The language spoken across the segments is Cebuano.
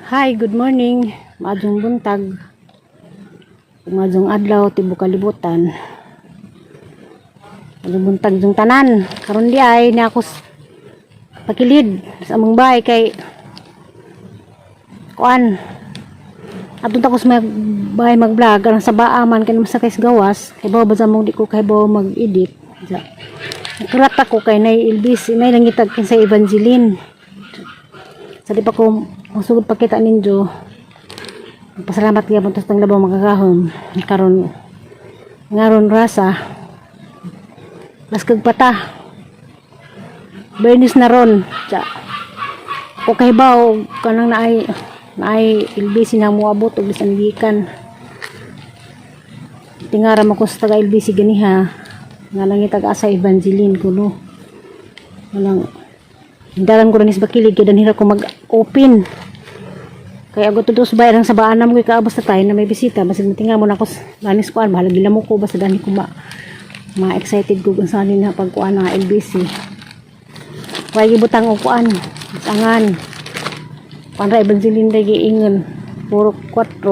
Hi, good morning. Maayong buntag. Maayong adlaw tibok kalibutan. Maayong buntag yung tanan. Karon di ay ni ako pakilid sa among bahay kay kuan. Adto ta ko sa may bahay mag-vlog aron sa baa man kay masakay sa gawas kay bawo ba sa mong di ko kay bawo mag-edit. Ja. Nakarat ako kay nay LBC, nay nangitag kinsa Evangeline. Sa di pa ko musugod pakita ninyo. Pasalamat gyapon ta sa labaw makagahom. Karon ngaron rasa. Baskag pata. Bernis na ron. Tsa. O kay baw kanang naay naay LBC na moabot og bisan gikan. Tingara mo ko sa taga LBC ganiha. Nga nangitag asa Evangeline kuno. Walang hindaran ko rin is bakilig kay danhira ko mag-open. Kaya ako tutos bayar ang sabaan na mo kay kaabos na tayo na may bisita. Basta matinga mo na ako ganis kuan. Bahala gila mo ko. Basta dani ko ma-excited ko kung saan na pagkuan na LBC. Kaya gibutang og kuan. Angan. Kuan ra Evangeline ra giingon. Puro 4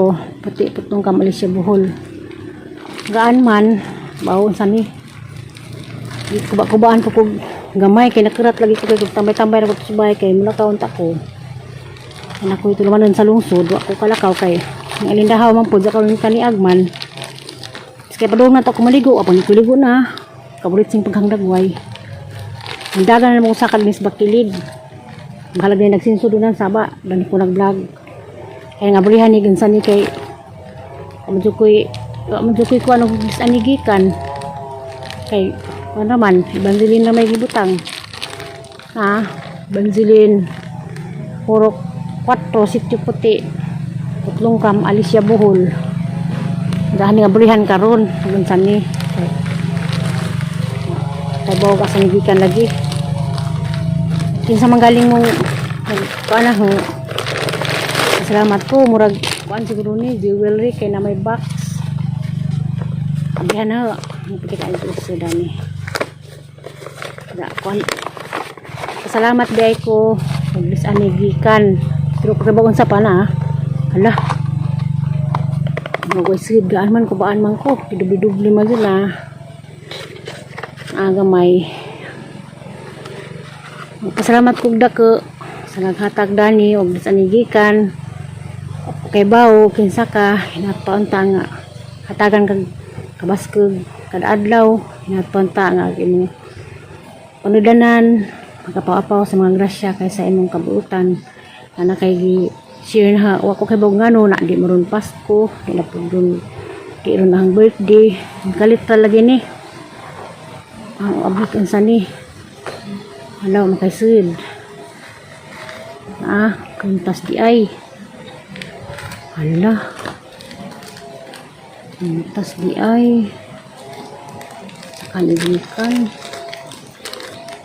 puti putong kam Alicia Bohol. Gaan man bawon sa ni. Kuba-kubaan po ko gamay kay nakurat lagi ko kay kung tambay-tambay na ko sa bahay kay mula kaon ta ko. Anak ko ito naman sa lungsod, wa ko kalakaw kay ang alindahaw man po, karon kaniag man. Tapos kay padung na to ako maligo, apang ikuligo na. Kabulit sing paghangdagway. Ang dagan na mo sa kagnis bakilid. Bahalag na nagsinso doon ang saba, dani ko nag-vlog. Kaya nga burihan ni gansan ni kay medyo ko'y kuan og anigikan. Kay kuan naman, Evangeline na may gibutang. Ha? Evangeline Purok 4, Sitio Puti. Putlong Kam, Alicia Bohol. Dahan nga burihan karon unsa ni. Kay bawo ka sa gikan lagi. Kinsa man galing mong kuan na ho. Salamat ko murag kuan siguro ni jewelry kay na may box. Abihan na napikita ito sa dani. Da kuan. Salamat day ko. Maglis ani gikan. Pero kung unsa pa na. Hala. Magway sigid gaan man kubaan man ko. Dubli-dubli man sila. Ah, gamay. Pasalamat kog dako sa naghatag dani og bisan gikan. Kay bawo kinsa ka hinatpaon ta nga hatagan kag kabaskog kada adlaw, hinatpaon ta nga imong panudanan magapaw-apaw sa mga grasya kay sa imong kabuutan ana kay gi share na. Wa ko kay bawo ngano na di mo ron Pasko, di na pud ron, di ron ang birthday. Kalit talaga ni ang abot unsa ni. Hala, makaisud ah, kuntas di ay. Hala, kuntas di ay sa kanigikan.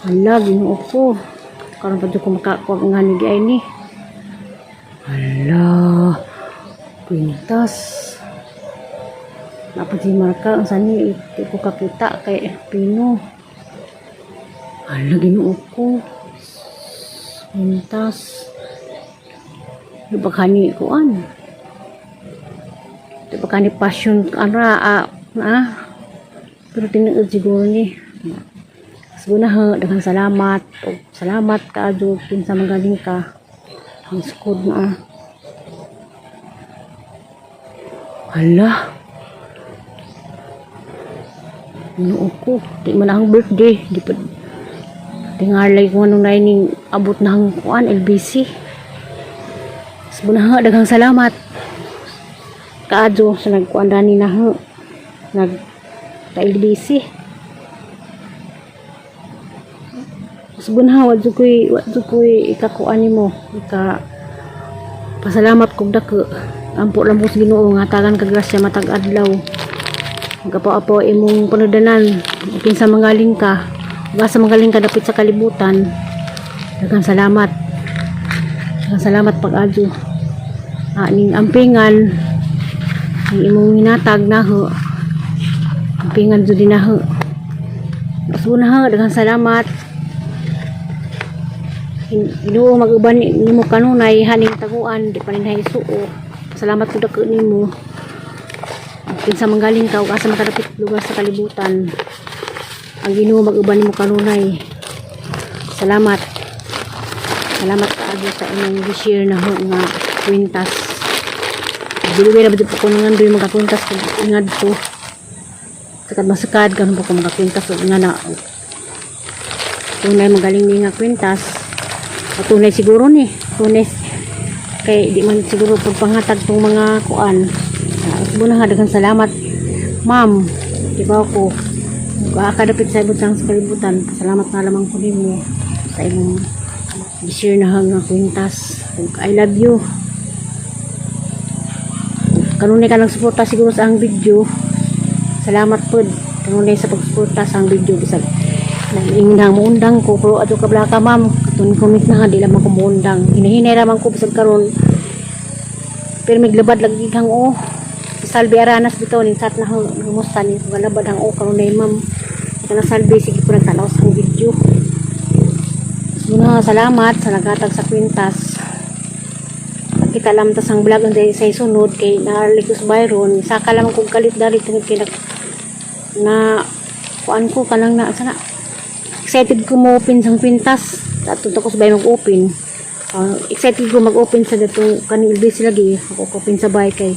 Hala, Ginoo ko, karon pa jud ko makakuha nga ni di ay ni. Hala, kwintas. Dapat si marka ang sani di ko kakita kay pino. Hala, Ginoo ko. Kwintas. Di ba kani kuan? Di ba kani passion ara ah, ah. Pero tinuod siguro ni. Siguro na ha, daghang salamat. O, salamat ka adyo kinsa magaling ka. Ang sukod na ah. Hala. Ginoo ko. Di man ang birthday. Di pa. Tingalay ko anong ning abot na ang kuan LBC. Sabon na ha, daghang salamat. Kaadyo sa nagkuan dani na ha. Nag ka LBC. Sabon ha, wadyo ko'y ikakuan nimo. Ika pasalamat kog dako. Ampo lang po sa Ginoo nga hatagan ka grasya matag adlaw. Magapo-apo imong panudanan. Kinsa mangaling ka. Ug asa mangaling ka dapit sa kalibutan. Daghang salamat. Daghang salamat pag-adyo. Ah, ning ampingan ning imong hinatag na ho. Ampingan jud din na ho. Basta na ha, daghang salamat. Ginoo mag-uban nimo kanunay haning taguan di pa nin isuo. Salamat ko dako nimo. Kinsa manggaling ka ug asa makadapit lugar sa kalibutan. Ang Ginoo mag-uban nimo kanunay. Salamat. Salamat kaayo sa imong gi-share na ho nga kwintas. Dili ra ba po ko ngandoy makakwintas kog ngadto. Sakad masakad karon po ko makakwintas og nga na tunay magaling ni nga kwintas. O, tunay siguro ni. Tunay kay di man siguro pagpangatag tong mga kuan. Usbo na nga, daghang salamat, ma'am. Di ba ko kadapit sa ibutang sa kalibutan. Salamat na lamang ko nimo sa imong i-share na nga kwintas. Ug I love you. Kanunay ka nang suporta siguro sa ang video. Salamat pod kanunay sa pagsuporta sa ang video, bisag nag-ingon na muundang ko, pero adto ka blaka, ma'am, katong comment na nga, di lamang ko muundang, hinahinay lamang ko bisag karon, pero maglabad lagi kang oh salbi aranas bitaw ning sat na humusta ni galabad ang oh kanunay, ma'am, kana salbi, sige po, nagtanaw sa ang video. Muna, salamat sa naghatag sa kwintas. Kita lang ta sang vlog ang sa sunod kay naarlik ko sa Byron. Saka lamang kong kalit dali tungod kay na kuan ko kanang na sana excited ko mo open sang kwintas. Ato ko sa bay mag-open. Excited ko mag-open sa datong kaning LBC lagi. Ako ko open sa bay kay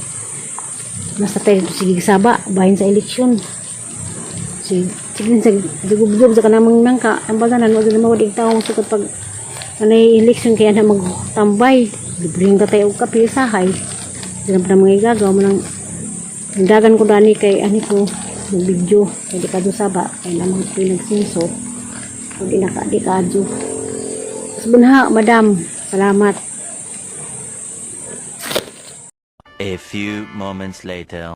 basta tayo sige saba bahin sa eleksyon. Sige, sige sa gubgob sa kanamang nangka ang baganan wa gud mawadig taong sukad pag anay eleksyon kaya na magtambay, libreng ka tayo og kape sahay. Di na pa mga igagaw mo nang dagan ko dani kay ani ko mag video kay di ka saba kay namang ko nagsinso o di na ka di ka adyo. Bunha, madam, salamat. A few moments later.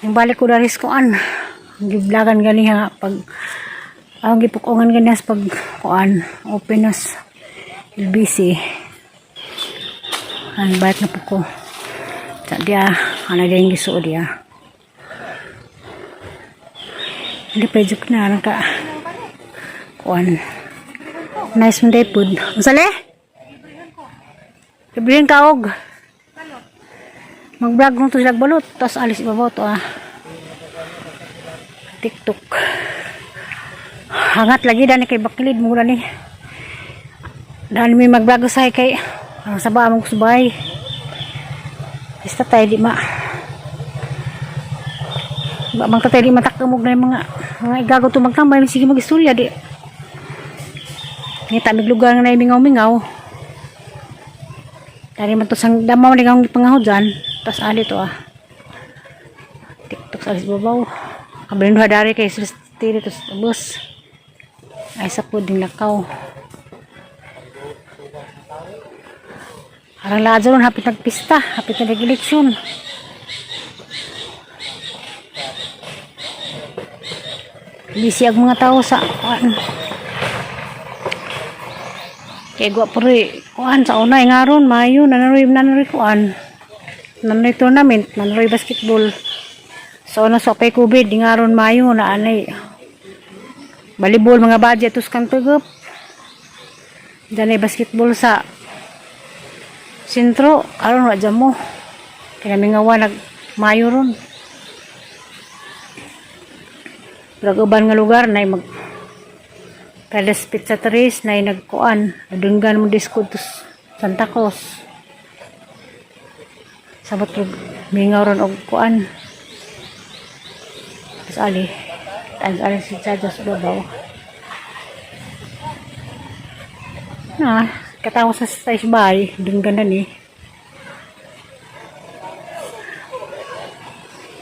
Yung balik ko dari sa kuan, giblagan gani ha pag ang gipukongan gani sa pag kuan open nas LBC. Ang balik na po ko sa diya ana din gisuod diya. Hindi pa joke na ang ka kuan. Nice man day pud. Unsa le? Librihan ka og mag-vlog nung to sila balot, tapos alis ibabaw to ah. TikTok. Hangat lagi dani kay bakilid mo ni. Dani may mag-vlog usay kay ang saba among subay. Basta tayo di ma ba bang tatay di matakamog na yung mga igago to magtambay, sige mag-istorya di. Ngita mig lugar nga na mingaw-mingaw. Dari man to sang damaw ni kang pangahudyan. Tas ali to ah. TikTok sa alis babaw. Kabilin duha dari kay tiri to sa bus. Ay sa po ding lakaw. Arang lahat ron, hapit nagpista, hapit na nag-eleksyon. Busy ang mga tao sa kuan. Kay gwa puri kuan sa unay nga ron mayo nanaroy nanaroy kuan. Nanaroy tournament, nanaroy basketball. So na sa pay COVID di nga ron mayo na anay. Volleyball mga budget tus kang tugup. Danay basketball sa sentro aron wa dyan mo. Kaya mingawa nag mayo ron. Pero uban nga lugar na mag Palace Pizza Tres na nagkuan nadunggan mo disco to Santa Cruz. Sabot rog mingaw ron og kuan. Tapos ali ali ali si Chaja sa babaw na katawa sa size bay dunggan na ni.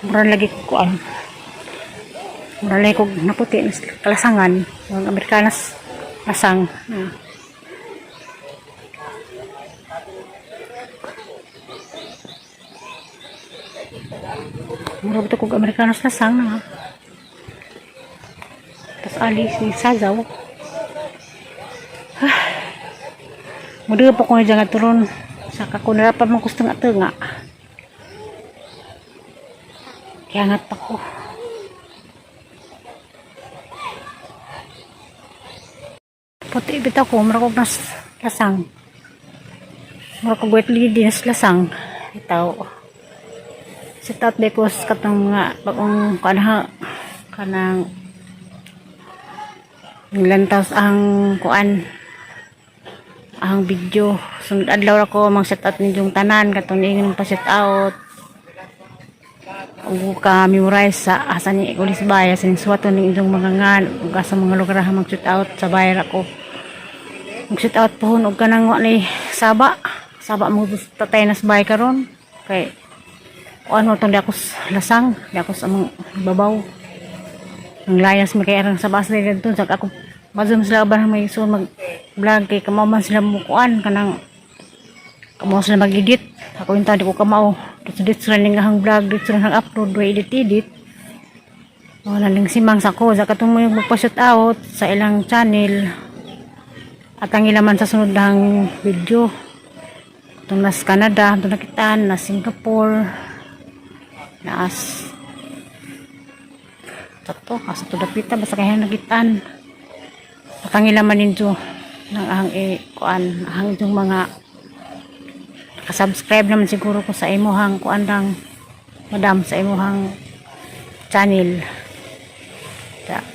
Mura lagi ko kuan, mura lagi ko naputi nas kalasangan mga Amerikanas lasang na. Mura ba ito kog Amerikanas lasang na. Tapos ali si Sazaw. Mudo pa ko na dyan nga turon. Saka ko narapan man gusto nga nga. Kaya ngat pa ko. Puti bitaw ko, murag og nas lasang. Murag og white lady nas lasang. Itaw. Shout out because katong mga bagong kanha kanang lantaw ang kuan ang video. Sunod adlaw ra ko mag shout out ninyong tanan katong niingon pa shout out ug ka memorize sa asa ni Ikulis Bay, asa ni suwaton ning inyong mga ngan ug asa mga lugar ha mag shout out sa bay ra ko mag shout out pohon og kanang wa ni saba saba mo tatay nas bay karon kay kuan mo tong di ako lasang, di ako sa among babaw ang layas may kay arang sa bas nila dito sa ako mazum sila ba may so mag vlog kay kamao man sila mo kuan kanang kamao sila mag-edit. Ako yung tao, di ko kamao. Dito dito sila ning ang vlog dito sila ang upload, do edit edit. Wala ning simang sa ko sa katong mo yung magpa-shout out sa ilang channel at ang ilaman sa sunod ng video. Itong nas Canada, itong nakitaan, nas Singapore, nas Tato, asa to dapita, basta kaya nakitaan. At ang ilaman ninyo ng ang eh, kuan, ang itong mga nakasubscribe naman siguro ko sa imuhang kuan lang, madam, sa imuhang channel. Ta.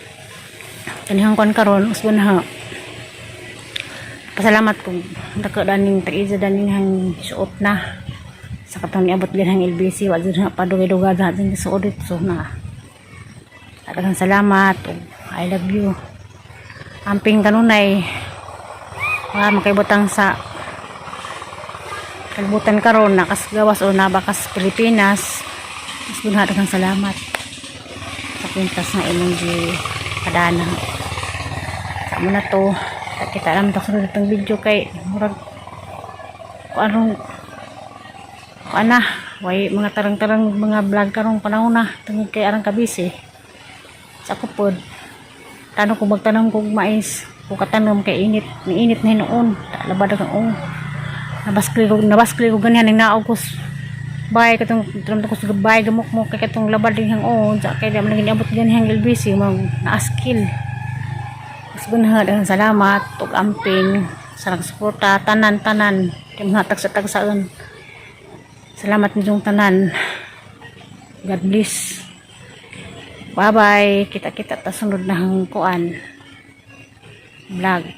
Kanihang kuan karon, usbon ha. Pasalamat kung dako daning tag-isa daning hang suot na sa katong niabot ganhang LBC, wa jud na padugay-dugay na din suot dito na. Daghang salamat ug I love you. Amping kanunay wa makaibutang sa kalibutan karon, nakasgawas o nabakas Pilipinas. Mas bunha, daghang salamat sa kwintas nga imong gi padana sa mo na to. Kita lang ta sunod itong video kay murag kung anong kuan na, way mga tarang-tarang mga vlog karong panahon na tungod kay arang kabisi sa ako pod. Tanong ko magtanong kog mais kung katanom kay init ni init na hinuon, labad ang ong nabaskli ko ganyan ning naog ko bay katong trum ko sa bay gamok mo kay katong labad din hang on sa kay di man giniabot ganyan hang LBC mag naaskil. Mas gunha, daghang salamat ug amping sa nagsuporta tanan-tanan di mga tagsa-tagsaan. Salamat ninyong tanan. God bless. Bye bye. Kita-kita ta sunod na hang kuan vlog.